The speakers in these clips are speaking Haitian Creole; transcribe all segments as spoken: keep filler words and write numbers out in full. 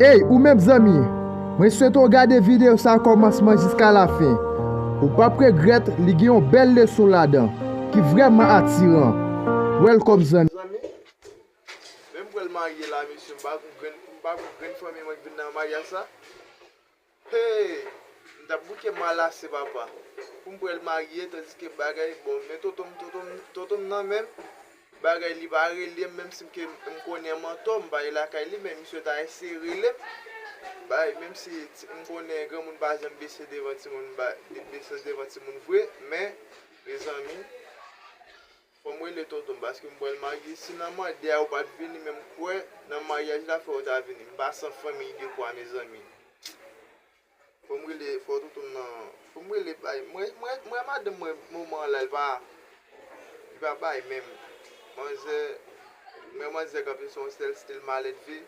Ey, ou menm zanmi, mwen swete w gade videyo sa kòmansman jiska lafen. Ou p ap regrèt, li gen yon bèl leson ladan ki vrèman atiran. Welcome, zanmi. Zanmi, men m pral marye la, mesye, m pa gon grenn, m pa gon grenn fanmi mwen ki vin nan maryaj sa. Hey! M t ap bouke m alase, papa. Pou m pral marye, tandiske bagay, bon, men tonton m, tonton m, tonton m nan menm, bagay li pa rele m, menm si m ke m konnen m antò, m pa ye lakay li, men misye ta eseye rele m. Bay, menm si ti- m konnen granmoun pa janm bese devan timoun, ba- bese devan timoun vre, men, mezanmi, fò m rele tonton m, paske m pral marye. Si nan mande a ou pa t vini, men m kwè nan maryaj la, fò ou ta vini. M pa san fanmi de kwa, mezanmi. Fò m rele, fò tonton m nan, fò m rele, bay, mwen, mwen, mwen, madanm mwen, moman an la, li pa, li pa bay menm. Manzè, mwen, manzè kanpe sou yon sèl stil maledve,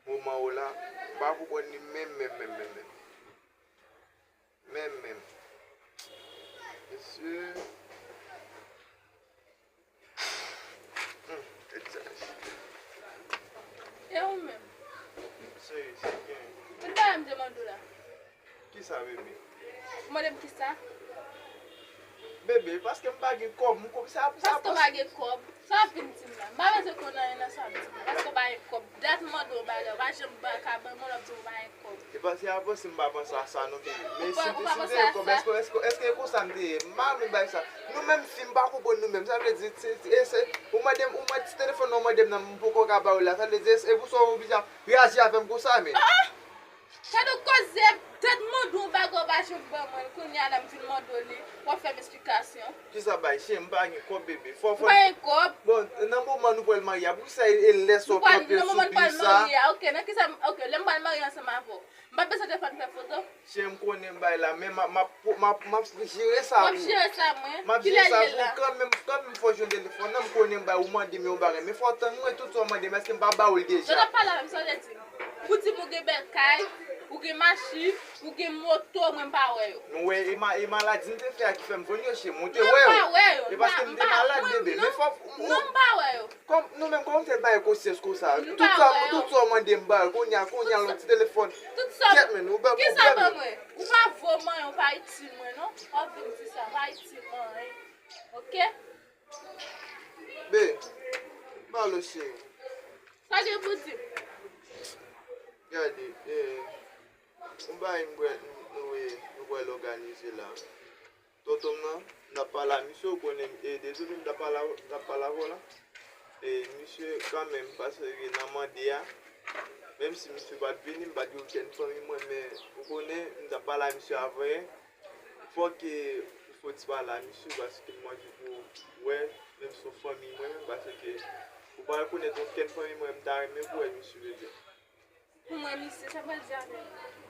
moman ou la, m pa konprann li menm, menm, menm, menm, menm. Menm, menm. Mesye. Hmm, egzaj. E ou menm? Cheri, se byen. Pou bagay m te mande w la. Kisa, bebe? Ou mande m kisa? Bebe, paske m pa gen kòb, m kòb sa, sa. Paske w pa gen kòb? Sa w ap vin di m la? M pa bezwen konn anyen nan sa w ap di m la. Paske w pa gen kòb. Dat m mande w bagay, ou pa janm ba- ka ban mwen, lè w ap di m ou pa gen kòb. E pa, se avanse m pa panse a sa non, bebe. Men si, si m te gen kòb, èske, èske, èske e konsa m te ye? M pa renmen bagay sa. Nou menm fi, m pa konprann nou menm. Sa vle di, se, se, e se, ou mande m, ou mande ti telefòn nan, ou mande m nan, m poko ka ba ou la. Sa vle di, e, e pou sa ou oblije ap reyaji avè m konsa, men. Ah, ah! Gade w koze, dat m mande w bagay, ou pa janm ban mwen l, kounye a la m vin mande w li, w ap fè m esplikasyon. Kisa bay, cheri, m pa gen kòb, bebe. Fò, fò. Ou pa gen kòb? Bon, nan moman nou pral marye a, poukisa e, e lè sa w kanpe sou pi sa? Nan moman nou pral marye a, ok, nan kisa, ok, lè m pral marye ansanm avè w, m pa bezwen telefòn fè foto? Cheri, m konnen bay la, men m ap, m ap, m ap, m ap jere sa pou ou. W ap jere sa mwen? M ap jere sa pou ou kanmenm, kanmenm fò w jwenn telefòn nan, m konnen bay ou mande m yon bagay, men fò w tann mwen, tout sa w mande m, èske m pa ba ou l deja? Jan w ap pale avè m, sa w vle di? Ou di m ou gen bèl kay, ou gen machin, ou gen moto, mwen m pa wè yo. Nou wè, e ma-, e maladi m te fè a ki fè m vann yo, cheri, mwen te wè yo. Mwen pa wè yo. E paske m te malad, bebe, men fò. Non, m pa wè yo. Kòm, nou menm, kòman w fè bay konsyans konsa? Tout sa, tout sa w mande m ba yo, kounye a, kounye a, yon ti telefòn. Tout sa, kèt, men, ou ba, kisa ban mwen? Ou pa vo m anyen, ou pa itil mwen, non. W ap vin di sa, ou pa itil mwen anyen. Ok? Be, pale, cheri. Sa gen pou di? Gade, eh, yon bagay m pral, nou, nou, nou pral òganize la. Tonton m nan, m t ap pale a misye, ou konnen, e, dezole, m t ap pale a, m t ap pale avè w la. E, misye, kanmenm, paske nan mande a, menm si misye pa t vini, m pa t gen okenn fanmi mwen, men, ou konnen, m t ap pale a misye avanyè. Fòk, e, fò w ti pale a misye, paske m anvi pou w wè, menm si w fanmi mwen, menm, paske ou pa rekonèt okenn fanmi mwen, m ta renmen pou w wè misye, bebe. Pou mwen, misye, sa pral di avè l?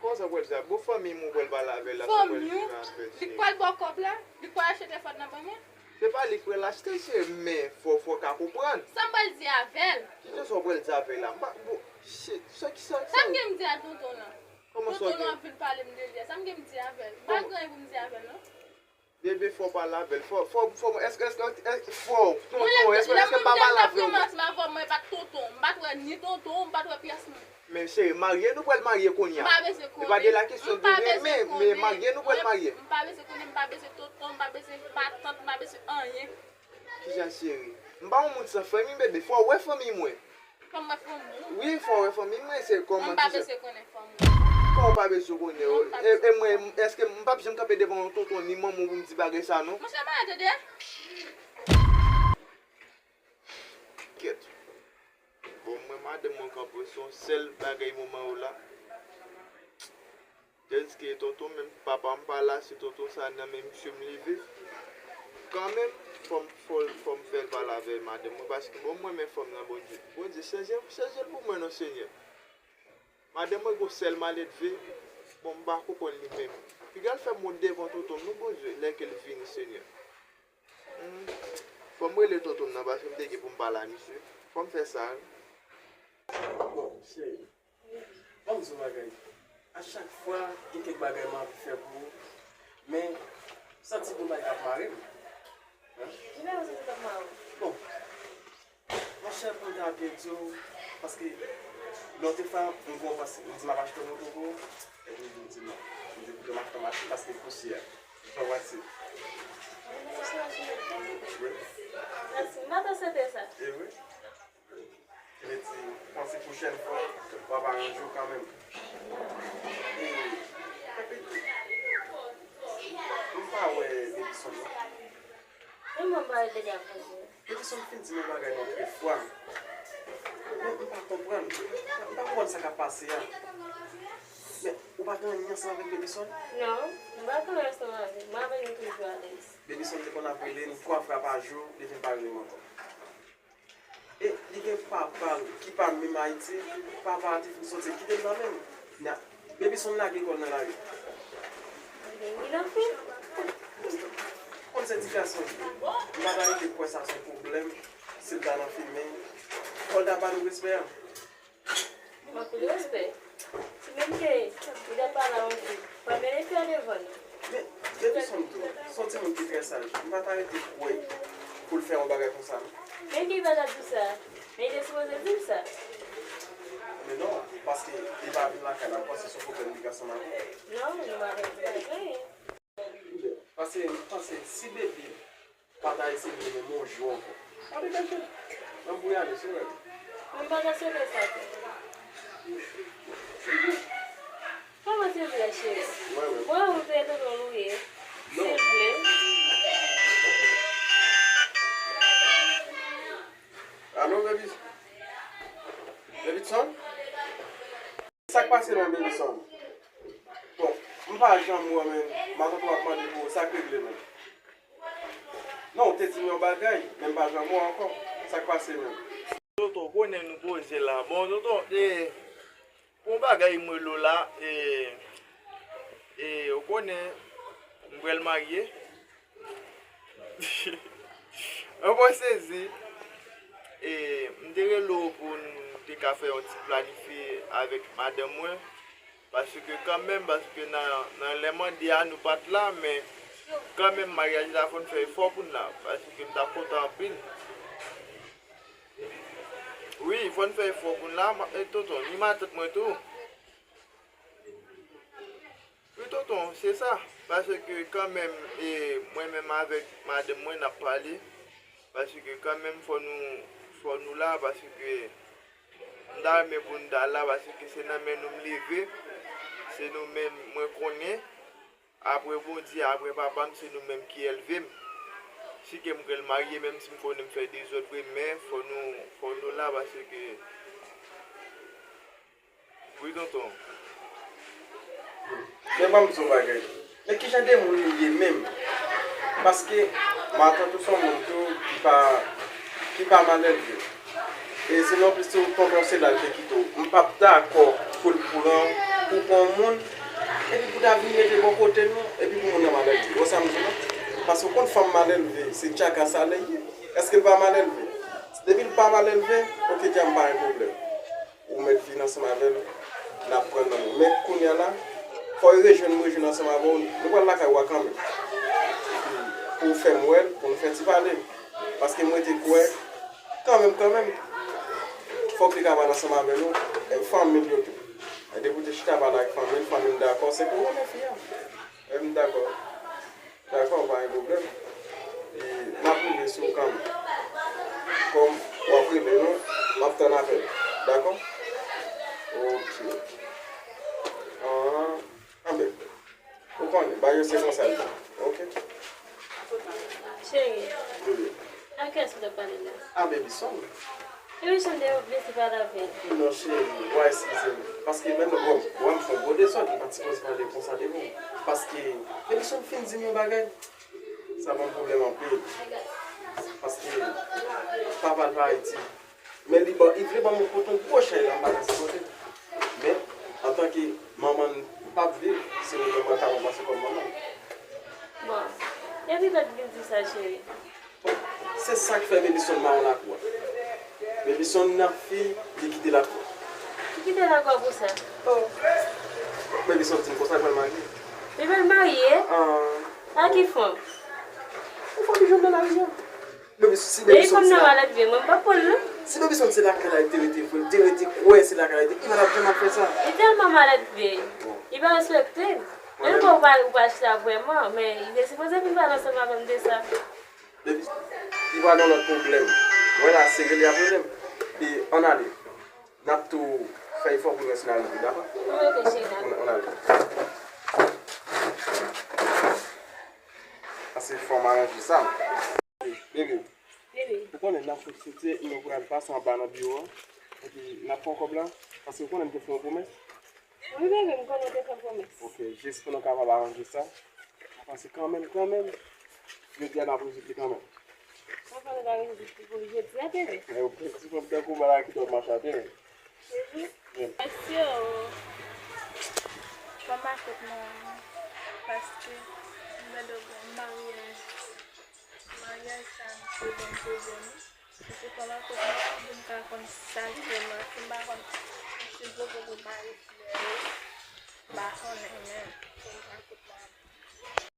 Kòman sa pral di avè l? Bon, fanmi mwen pral pale avè l la, sa pral di avè l, cheri? Li pral ba w kòb la? Li pral achte telefòn nan ban mwen? Se pa li k pral achte, cheri, men fò, fò w ka konprann. Sa m pral di avè l? Kijan sa w pral di avè l la? M pa, bon, cheri, sa ki sa, sa m gen m di a tonton nan? Kòman sa w gen? Tonton nan ap vin pale m de li a. Sa m gen m di avè l? M pa gen anyen pou m di avè l, non. Bebe, fò w pale avè l. Fò, fò, fò, èske, èske, èske, fò, tonton, èske, èske m pa pale avè w? Lè m t ap renmen ansanm avè w, mwen pa t tonton, m pa t wè ni tonton, m pa t wè pyès moun. Men cheri, marye nou pral marye kounye a. M pa bezwen konnen. E pa de la kesyon de renmen, men marye nou pral marye. M pa bezwen konnen, m pa bezwen tonton, m pa bezwen matant, m pa bezwen anyen. Kijan cheri? M pa yon moun san fanmi, bebe, fò w wè fanmi mwen. Fò m wè fanmi w? Wi, fò w wè fanmi mwen, se kòman. Mwen pa bezwen konnen fanmi w. Kòman w pa bezwen konnen yo? E, e mwen, èske m p ap janm kanpe devan yon tonton ni manman w pou m di bagay sa non? Monchè, malad tande. Kèt. Bon, mwen madanm mwen kanpe sou yon sèl bagay moman yo la. Tandis ke tonton menm, papa m pa la, se tonton sa nan men misye m leve. Kanmenm, fò m, fò, fò m fè l pale avè madanm mwen, paske bon, m renmen fanm nan, Bondye. Bondye, chanje, chanje l pou mwen non, Senyè. Madanm mwen gon sèl maledve, bon, m pa konprann li menm. Piga l fè m wont devan tonton m non, Bondye, lè ke l vini, Senyè. Hmm. Fò m rele tonton m nan, paske m te gen pou m pale a misye. Fò m fè sa wi. Bon, cheri. Ban m di w bagay. A chak fwa, gen kèk bagay m anvi fè pou ou. Men, m santi gon bagay k ap mare m. Hein? Ki bagay w santi k ap mare w? Bon. Monchè, pou m ta byen di w, paske Lòt fwa, m gen yon pase, m di m ap achte yon moto pou ou, epi m di non. M di kite m achte yon machin paske pousyè. Ou konprann se? Wi. Mèsi, m pa ta swete sa. E wi. Ki vle di, panse pwochèn fwa, w ap aranje w kanmenm. E, epi tou, m pa wè Davidson non. Menm mwen m pa wè deja koze. Davidson fin di m yon bagay nan prefwa. Men m pa konprann. M pa konprann sa k ap pase a. Men ou pa gen anyen ansanm avèk Davidson? Non, m pa gen anyen ansanm avè l. Mwen avè l nou toujou alèz. Davidson te konn ap rele n twa fwa pa jou, li vin pa rele m ankò. E li gen papa l ki pa menm Ayiti, papa a te fin soti kite l nan men m. Nya, Babyson lage kò l nan lari. Li nan fim. Konn se ti gason li ye. M pa ta rete kwè sa se yon pwoblèm, si l ta nan fimen, fò l ta ba nou respè a. Anpil respè. Ti menm ke li ta pale a yon fi, pa mennen fi a devan nou. Men, Babyson tou, se yon timoun ki trè saj. M pa ta rete kwè pou l fè yon bagay konsa non. Men ki pa ta di sa? Men li te sipoze di m sa. Men non, paske li pa vin lakay la, m panse se yon pwoblèm li gen ansanm avè w. Non, nou pa vin di anyen. Paske m panse si Baby pa ta eseye menm yon jou ankò. Pa degaje l. Ban m pou y ale, sou rèd. Mwen pa ta swete sa tou. Kòman silvouplè, cheri? Mwen, mwen. Mwen, ou te tonton Louis. Non. Silvouplè. Alo, Baby. Babyson? Sa k pase menm, Babyson? Bon, m pa janm wè w menm. Matant w ap mande pou ou, sa k regle menm? Non, ou te di m yon bagay, men m pa janm wè w ankò. Sa k pase menm? Tonton, ou konnen nou poze la. Bon, tonton, e, pou yon bagay m rele w la, e, e, ou konnen, m pral marye. Ou konn sezi. E, m te rele w pou n te ka fè yon ti planifye avèk madanm mwen. Paske kanmenm, paske nan, nan lè mande a, nou pa t la, men kanmenm, maryaj la fò n fè efò pou n la. Paske m t ap kontan anpil. Wi, fò n fè efò pou n la, ma-, e, tonton, ni matant mwen tou. Wi, tonton, se sa. Paske kanmenm, e, mwen menm avèk madanm mwen, n ap pale. Paske kanmenm, fò nou, fò nou la, paske m ta renmen pou n ta la, paske se nan men nou m leve. Se nou menm, mwen konnen. Apre Bondye, apre papa m, se nou menm ki elve m. Si ke m pral marye, menm si m konnen m fè dezòd vre, men fò nou, fò nou la, paske Wi, tonton. Men ban m di w yon bagay. Men ki jan de moun li ye menm? Paske matant ou se yon moun tou ki pa, ki pa malelve. E si nonplis tou tonton se la l te kite w. M p ap dakò pou l pran, pou pran yon moun, epi pou ta vin rete bò kote nou, epi pou moun nan malelve. Ou wè sa m di w la? Paske w konn fanm malelve, se djaka sa l ye. Èske l pa malelve? Depi l pa malelve, oke, dja m pa gen pwoblèm. Ou mèt vin ansanm avè l, n ap pran nan nou. Men kounye a la, fò yo rejwenn, m rejwenn ansanm avè w, nou pral lakay ou a kanmenm. Epi, pou w fè m wè l, pou nou fè ti pale. Paske mwen te kwè, kanmenm, kanmenm, fòk li ka pale ansanm avè nou, e fanmi l yo tou. E depi w te chita pale ak fanmi l, fanmi l dakò, se pou w renmen fi a. E m dakò. Dakò, pa gen pwoblèm. E n ap rive sou ou kanmenm. Kòm w ap rele nou, m ap tann apèl. Dakò? Oke, oke. Anhan. Anben, ou konnen, bagay yo se konsa l ye. Oke? Cheri, wi, wi. A kiyès ou t ap pale la? A Babyson. Epi jan m te oblije pale avè l. Non, cheri, w a eskize m. Paske menm, bon, bon, m fè yon gwo dezòd, m pa t sipoze pale konsa devan w. Paske, Babyson fin di m yon bagay, sa ban m pwoblèm anpil. Paske, papa l pa Ayiti. Men li ban, li vle ban m yon kote, yon gwo chay la, m pa ka sipòte. Men, antanke manman l p ap viv, se mwen menm mwen ka ranplase kòm manman l. Bon, epi lòt vin di sa, cheri. Se sa k fè Babyson mawon lakou a. Babyson nan fi, li kite lakou a. Li kite lakou a pou sa? Oh. Babyson di m konsa, l pral marye. Li pral marye? Ah. A ki fanm? Yon fanm li jwenn nan lari a. Baby, si Babyson di sa. Men fanm nan malad vre, mwen m pa pran l non. Si Babyson se lakay la li te rete vre, li te rete kwè se lakay la li te, Ivan ap janm ap fè sa. Li tèlman malèt vre. Li pa respekte m. Menm lè ou pa, ou pa chita vrèman, men li te sipoze vin pale ansanm avè m de sa. Depi li pral nan lòt pwoblèm. Mwen la, se rele ap rele m. E ann ale. N ap tou fè efò pou n wè si n al nan pi, dakò? Mwen rete chita. Ann, ann ale. Paske fò m aranje sa. Bebe, bebe, ou konnen n ap fè fete, nou pral pase anba nan biwo a. Epi n ap pran kòb la. Paske ou konnen m te fè yon pwomès. Wi, bebe, m konnen w te fè pwomès. Ok, jis pou nou kapab aranje sa. Mwen panse kanmenm, kanmenm, jodi a n ap rezoud li kanmenm. Mwen panse n ap rezoud li pou jodi a, bebe. Men ou piti kòm tankou bagay ki t ap mache atè. Mèsi o. Fò m pa kot mwen, paske m wè lè gen maryaj. Maryaj sa, misye ban m pwoblèm wi. Misye fò m pa kot mwen pou m ka konn sa l fè mwen. Si m pa konn, misye poko pou mari flè yo. M pa konnen menm. Fò m pa kot mwen.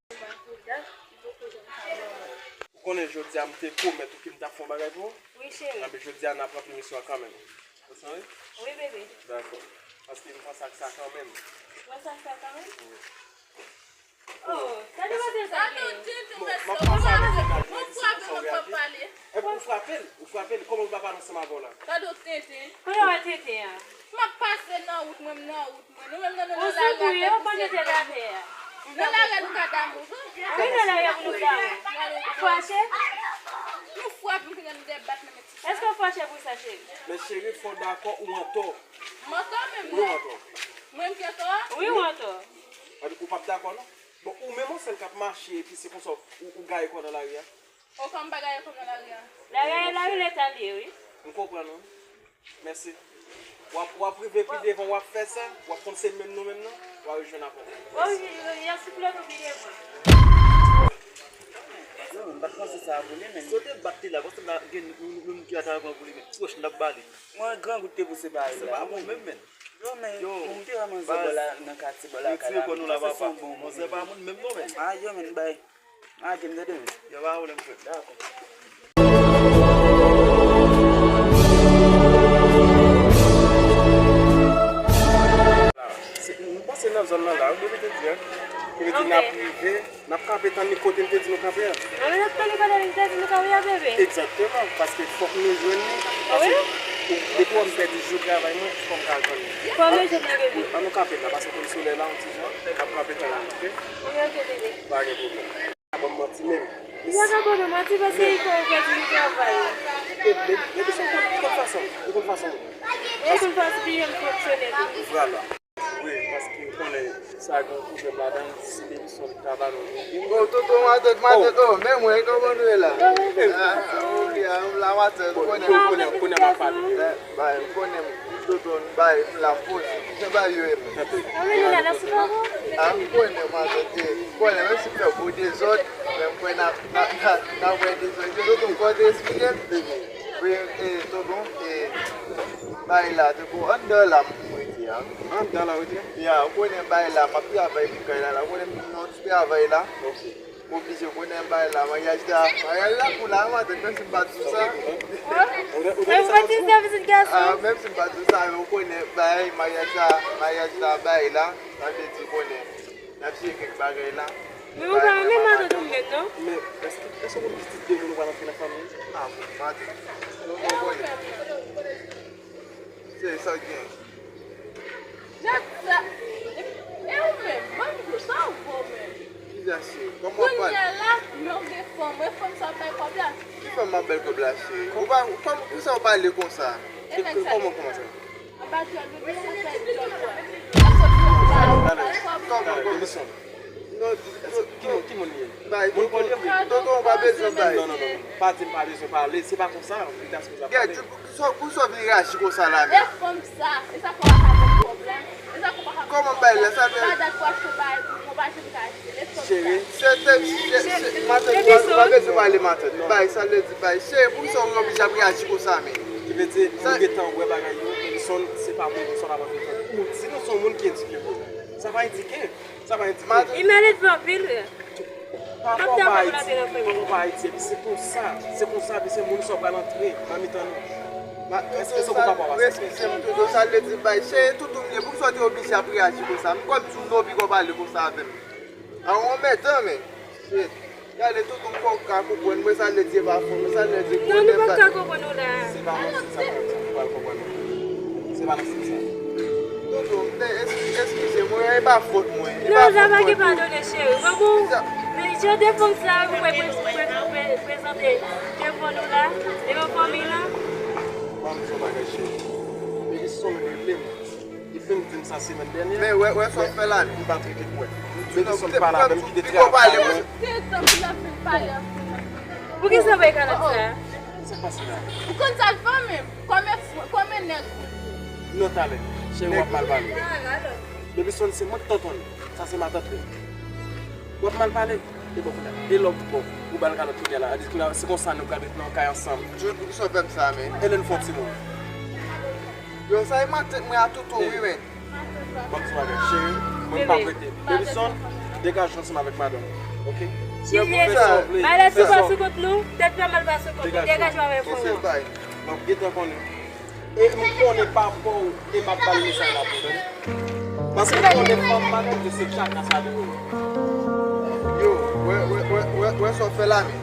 M pa konnen dat ki poko janm ka ban mwen. Ou konnen jodi a m te pwomèt ou ke m t ap fè yon bagay pou ou? Wi, cheri. Anben, jodi a n ap ranpli misyon an kanmenm. Ou sanble? Wi, bebe. Dakò. Paske m panse ak sa kanmenm. Ou panse ak sa kanmenm? Wi. Oh, sa depanse sa gen. Bon, m ap pase avèk li, m ap di si konsa ou reyaji. Epi ou frape l, ou frape l, kòman ou pa pale ansanm avè w la? Gade w tenten. Kote w wè tenten an? M ap pase nan wout, mwen, m nan wout. Mwen, nou menm nan, nou nan lari a tèt nou sèl. Nan lari a nou ka damou vre. Wi, nan lari a pou nou damou. Ou fache? Nou frape, nou fini, nou debat nan men ti sa. Èske w fache pou sa, cheri? Men cheri, fò w dakò ou antò. M antò menm la. Ou antò. Mwen menm ki antò a? Wi, ou antò. Ou p ap dakò non. Bon, ou menm yon sèl k ap mache epi se konsa ou, ou gaye kò w nan lari a? Okan m pa gaye kò m nan lari a. Lari a, lari leta l ye, wi. M konprann ou. Mèsi. W ap, w ap rive pi devan, w ap fè sa, w ap konn se menm nou menm nan, w a rejwenn avè m. Bon, y a, y a sou ploto pi devan. Yo, m pa t panse sa pou li, men. Si w te bat li la, panse m ta gen yon, yon, yon moun ki atake pou li, men. Ti wòch, m t ap ba li. Mwen, grangou te pou separe la. Se pa bon menm, men. Yo, men, yo, m te ramanse bò la, nan katye bò la, retire kò nou la, papa. Bon, se pa moun menm, non, men. A, yo, men, bay. A, gen m tande, men. Yo, pa pwoblèm, frè. Dakò. Se, nou pase nan zòn nan la, wi, depi te di, hein. Depi te di n ap rive. N ap kanpe tann li kote l te di nou kanpe a. A, men n ap tann li kote l te di nou kanpe a, bebe. Egzakteman, paske fòk nou jwenn li. Paske ou, depi w wè m pèdi jou travay mwen, fò m ka al tann li. Fò m jwenn li, bebe. An nou kanpe la, paske w konn solèy la, yon ti jan, n ap kanpe tann li, oke? Wi, oke, bebe. Pa gen pwoblèm. Pa ban m manti menm. Li pa ka ban nou manti, paske li fè ou pèdi jou travay. E, bebe, bebe, se yon konn fason, yon konn fason. Yon konn fason, li menm fonksyone tou. Vwala. Wi, paske ou konnen sa gen yon pwoblèm ladan l, si Davidson ta ba nou yon. Oh, tonton, matant, matant, oh, men mwen, kòman nou ye la? Ah, ok, ah, m la, matant, ou konnen. Konnen, konnen, konnen m ap pale. Eh, bay, ou konnen, tonton, bay, m la, m poze. Jan bagay yo ye, men. Ah, men nou la, nan sou pavo? Ah, m konnen, matant, eh, ou konnen, menm si m fè gwo dezòd, men m kwè n ap, n ap, n ap, n ap wè dezòd. Tonton, m konn te esplike m. Wi, eh, tonton, eh, bay la, tonton, anndan la, m rete a. Anndan la, rete? Ya, ou konnen bay la, m ap travay pou kay la, la, ou konnen m nan ti travay la. Ok. M oblije konnen bay la, maryaj la, maryaj la pou la, matant, menm si m pa di w sa. Ou te, ou te, ou te sa, ou te? Ah, menm si m pa di w sa, men ou konnen bay, maryaj la, maryaj la, bay la, sa vle di konnen. N ap siye kèk bagay la. Men ou pa renmen matant ou menm, non? Men, èske, èske ou konn ki tip de moun ou pral antre nan fanmi? Ah, bon, matant. Ou konnen. Se sa k gen. Gad sa. E, e ou menm, ban m di w, sa w vo menm? Ki sa, cheri? Kòman w pale? Kounye a la, men w gen fanm, e fanm sa w bay kòb la? Ki fanm m ap bay kòb la, cheri? Ou pa, kòm, pou sa w pale konsa? E nèg sa. Kòman, kòman sa? Anba djòl, bebe, sa fè djòl, bwa. Kòman, kòman? Non, ki moun, ki moun li ye? Moun konnen? Tonton, ou pa bezwen bay. Non, non, non, non. Pa di m pa bezwen pale. Se pa konsa, li ta sipoze ap pale. Gèt, pou sa, pou sa w vin reyaji konsa la, men. E fanm sa, e sa fè w pa ka ban m kòb la? E sa fè w pa ka ban m kòb la? Kòman bay la, sa fè? Pa dat pou achte bagay pou mwen, ou pa janm ka achte. E fanm sa. Cheri, se te, se, se, matant, ou pa, ou pa bezwen pale, matant. Bay, sa vle di bay. Cheri, pou sa w oblije ap reyaji konsa, men. Ki vle di, nou gentan wè bagay yo, Edison, se pa moun konsa w ap antre fanmi. Ou di nou se yon moun ki edike vre. Sa pa edike. Sa pa edike. Li malelve anpil. Pa rapò pa Ayiti, pa rapò pa Ayiti, epi se konsa, se konsa, epi se moun sa w pral antre nan mitan nou. Ma, èske se konsa pou w pase? Eskize m, Toto, sa l vle di bay. Cheri, Toto m ye, poukisa w te oblije ap reyaji konsa? M kwè m di w non, piko pale konsa avè m. A, w anmèdan, men. Shit. Gade, Toto, m kwè w ka konprann mwen, sa l vle di e pa fò, men sa l vle di. Non, nou p ap ka konprann ou la. Se pa nan sans sa, nou pral konprann ou. Se pa nan sans sa. Toto, m te, eskize mwen, e pa fòt mwen. Non, sa pa gen padone, cheri. Bon, bon. Men jan de fanm sa, ou wè, prezante devan nou la, devan fanmi lan. Ban m di w yon bagay, cheri. Baby Son rele m. Li fin di m sa semèn dènyè. Men wè, wè sa w fè la. M pa t rete kwè. Baby Son pa la menm, ki te trè ap pale mwen. Gen tan pou l ap fin pale ansanm. Poukisa w bay kanap sa? Sa k pase la? Ou konn sa l fè menm? Kòm e, kòm e nèg. Non, talè. Cheri, w ap mal pale. Baby Son, se mwen k tonton l. Sa se matant li. W ap mal pale. E bon, kounye a, e lè w, bon, ou ba l kalòt kounye a la. Ann di kounye a, se konsa nou pral ret nan yon kay ansanm. Jude, poukisa w fè m sa, men? E lè n fè yon timoun? Yo, sa e matant mwen a Toto, wi, men. Ban m di w bagay, cheri, mwen m p ap rete. Baby Son, degaje w ansanm avèk madanm ou, oke? Si w vle fè sa w vle, fè sa w vle. Malè sou kont nou, tèt pa mal pa sou kont nou. Degaje w avèk fanm nan. Bon, m gentan konnen. E m konnen pa fò w e m ap ba l mesaj la pou mwen. Paske m konnen fanm madanm de se tchaka sa li ye. Yo, wè, wè, wè, wè, wè sa w fè la, men.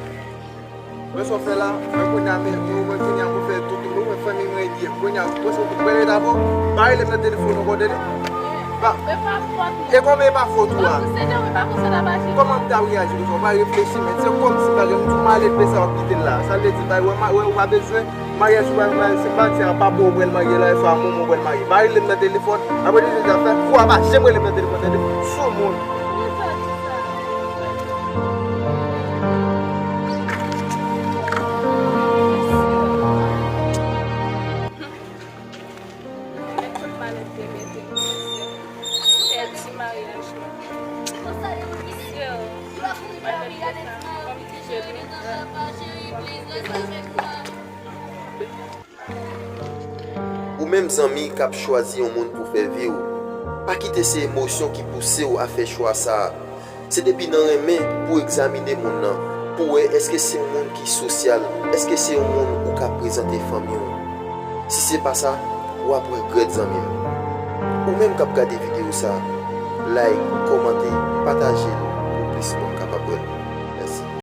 Wè sa w fè la, mwen kounye a, men, mwen, mwen kounye a, mwen fè tout, mwen fanmi mwen ye. Kounye a, mwen se tout mwen rete avè w. Pa rele m nan telefòn ankò, tande? Pa. E pa fòt mwen. E kòman e pa fòt ou a? Kòman m ta reyaji konsa? W pa reflechi, men se kòmsi bagay, m di w malelve sa w ap kite l la. Sa vle di, bay, wè, ma-, wè, ou pa bezwen. Maryaj ou pral marye, se pati a papa ou pral marye la, e swa manman ou pral marye. Pa rele m nan telefòn. Apre de zafè, fwa pa janm rele m nan telefòn, tande? Soumoun. Pèdi maryaj mwen. Sè, malelve sa, fanm ki jere. Ou menm zanmi k ap chwazi yon moun pou fè vi w, pa kite se emosyon ki pouse w a fè chwa sa a. Se depi nan renmen pou w egzamine moun nan, pou w wè èske se yon moun ki sosyal, èske se yon moun ou ka prezante fanmi w. Si se pa sa, w ap regrèt, zanmi m. Ou menm k ap gade videyo sa a, like, kòmante, pataje l pou plis moun.